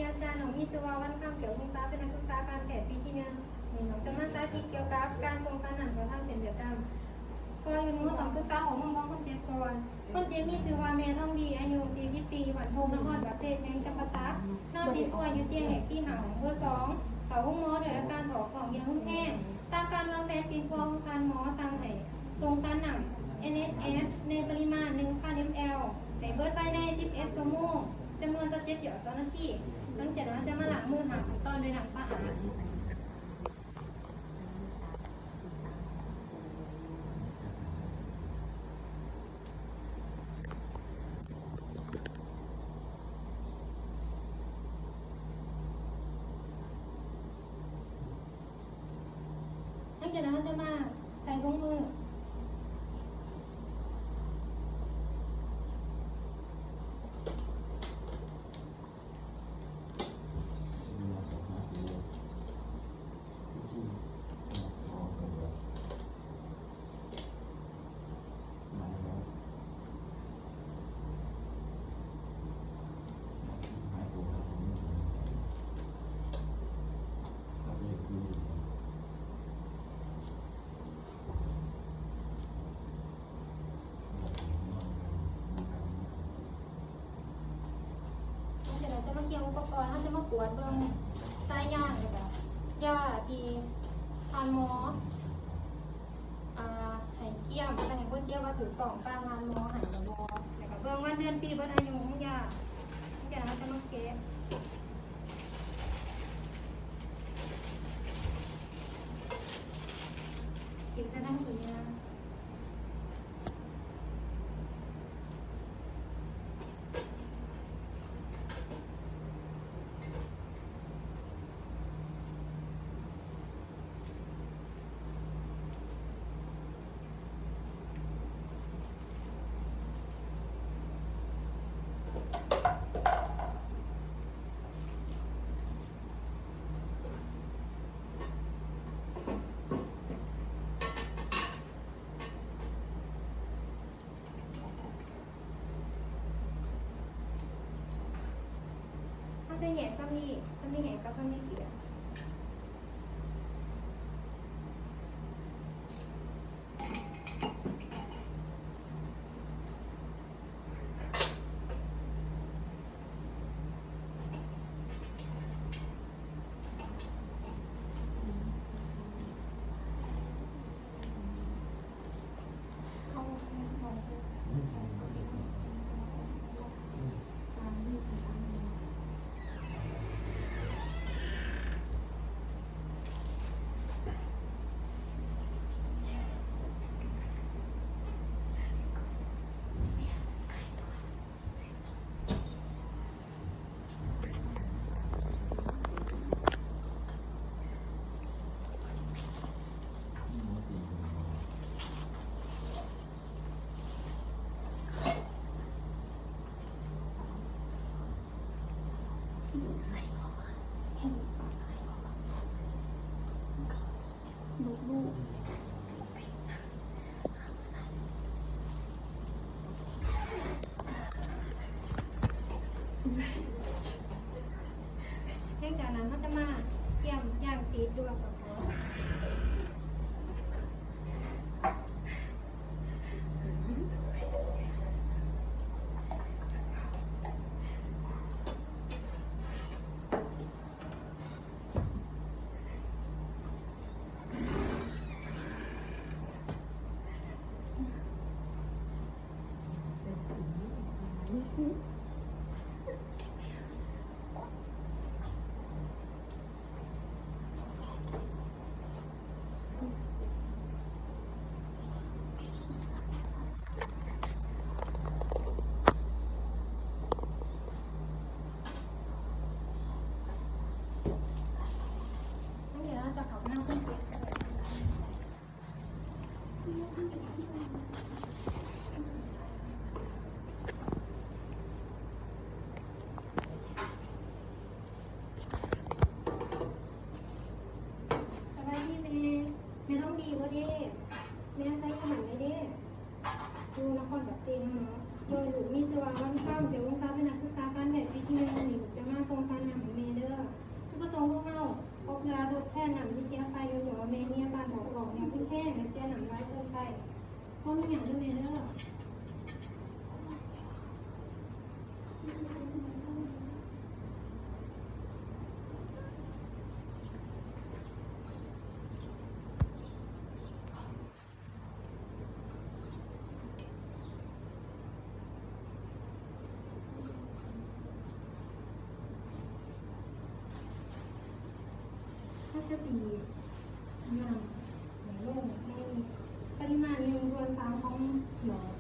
ອາຈານ ນ້ອງມີຊື່ວ່າ ວັນຄຳ ແກ້ວວົງສາ ເປັນນັກສຶກສາການແພດປີທີໜຶ່ງ. ນີ້ນ້ອງຈະມາສາທິດກ່ຽວກັບການສົ່ງສານນ້ຳເຂົ້າທາງເສັ້ນເລືອດດຳ. ກ່ອນອື່ນໝົດຕ້ອງສຶກສາຂໍ້ບົ່ງບອກຄົນເຈັບກ່ອນ. ຄົນເຈັບມີຊື່ວ່າ ແມ່ທອງດີ ອາຍຸສີ່ສິບປີ ຢູ່ບ້ານໂພນ ນະຄອນປາກເຊ ແຂວງຈຳປາສັກ, ນອນປິ່ນປົວຢູ່ຕຽງເລກທີຫ້າ ຫ້ອງເບີສອງ, ເຂົ້າໂຮງໝໍດ້ວຍອາການທ້ອງຮ້ອງຢ່າງຮຸນແຮງ. ຕາມການວາງແຜນປິ່ນປົວຂອງທ່ານໝໍ ສັ່ງໃຫ້ສົ່ງສານນ້ຳ ເອັນເອສເອສ ໃນປະລິມານ ໜຶ່ງພັນ ແອມແອລ ໃຫ້ເບິດພາຍໃນ ສິບເອັດ ຊົ່ວໂມງ, ຈຳນວນ ຊາວເຈັດ ຫຍອດຕໍ່ນາທີ. ຫຼັງຈາກນັ້ນ ເຮົາຈະມາລ້າງມືຫ້າຂັ້ນຕອນດ້ວຍນ້ຳສະອາດ. ຫຼັງຈາກນັ້ນ ເຮົາຈະມາໃສ່ຖົງມື. ເຮົາຈະມາກຽມອຸປະກອນ, ເຮົາຈະມາກວດເບິ່ງສາຍຢາງ ແລ້ວກະຢາທີ່ທ່ານໝໍ ອ່າ ໃຫ້ກຽມ ແລະ ໃຫ້ຄົນເຈັບວ່າຖືກຕ້ອງຕາມທ່ານໝໍໃຫ້ຫຼືບໍ່, ແລ້ວກະເບິ່ງວັນເດືອນປີເບິດອາຍຸຂອງຢາ. ຫຼັງຈາກນັ້ນ ເຮົາຈະມາແກະ ຖິ້ມໃສ່ຖັງຂະຫຍະ. ເຮົາຈະແຍກຊ່ຳນີ້, ຊ່ຳນີ້ແຫ້ງກັບຊ່ຳນີ້ເປີກ. ຫຼັງຈາກນັ້ນ ເຮົາຈະມາກຽມຢາງຕິດ ຫຼືວ່າສະເພາະ. ສະບາຍດີແມ່. ແມ່ທອງດີບໍ່ເດ? ແມ່ອາໄສຢູ່ຫັ້ນເດ້. ຢູ່ນະຄອນປາກເຊເນາະ. ໂດຍລູກມີຊື່ວ່າ ວັນຄຳ ແກ້ວວົງສາ ເປັນນັກສຶກສາການແພດປີທີໜຶ່ງ. ນີ້ລູກຈະມາສົ່ງສານນ້ຳໃຫ້ ຈະຕີຢ່າງໂລ່ງໃນປະລິມານໜຶ່ງສ່ວນສາມຂອງຫຼອດ.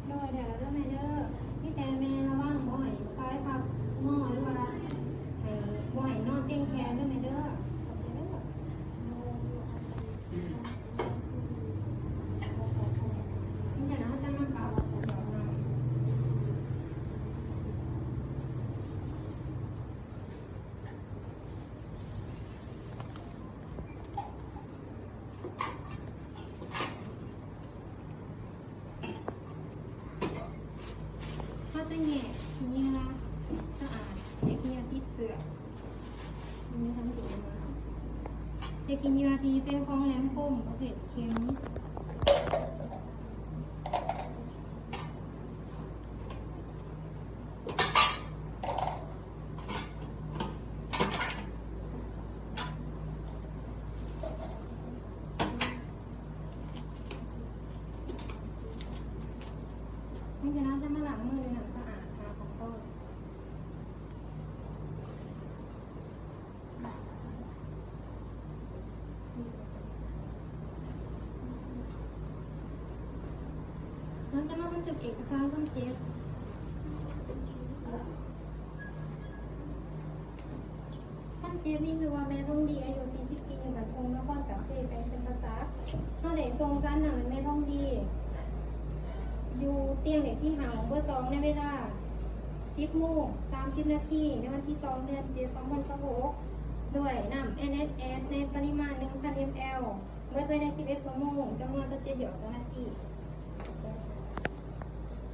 ໂດຍ ໄດ້ແລ້ວເດີແມ່ເດີ. ມີແຕ່ແມ່ລະວັງບໍ່ໃຫ້ຊາຍພັບງໍ ຫຼືວ່າໃຫ້ ບໍ່ໃຫ້ນອນຕຽງແຂນເດີແມ່ເດີ. ຂອບໃຈເດີ. ເຮົາຈະແຍກຂີ້ເຫຍື້ອສະອາດ ແຍກຂີ້ເຫຍື້ອຕິດເຊື້ອ. ແຍກຂີ້ເຫຍື້ອທີ່ເປັນຂອງແຫຼມຄົມ ປະເພດເຂັມ. ຫຼັງຈາກນັ້ນຈະມາລ້າງມືດ້ວຍນ້ຳສະອາດ ຜ້າຂອງເຮົາ. ເຮົາຈະມາບັນທຶກເອກະສານຄົນເຈັບ. ຄົນເຈັບມີຊື່ວ່າ ແມ່ທອງດີ ອາຍຸສີ່ສິບປີ ຢູ່ບ້ານທົ່ງ ນະຄອນປາກເຊ ແຂວງຈຳປາສັກ. ເຮົາໄດ້ສົ່ງສານນັ້ນໃຫ້ແມ່ທອງດີ ຢູ່ຕຽງເລກທີຫ້າ ຫ້ອງເບີສອງ ໃນເວລາ ສິບໂມງສາມສິບນາທີ ໃນວັນທີສອງ ເດືອນເຈັດ ສອງພັນຊາວຫົກ ດ້ວຍນ້ຳ ເອັນເອັສແອສ ໃນປະລິມານ ໜຶ່ງພັນ ແອມແອລ ເບິດໄວ້ໃນ ສິບເອັດຊົ່ວໂມງ ຈຳນວນ ຊາວເຈັດ ດຽວຕໍ່ນາທີ.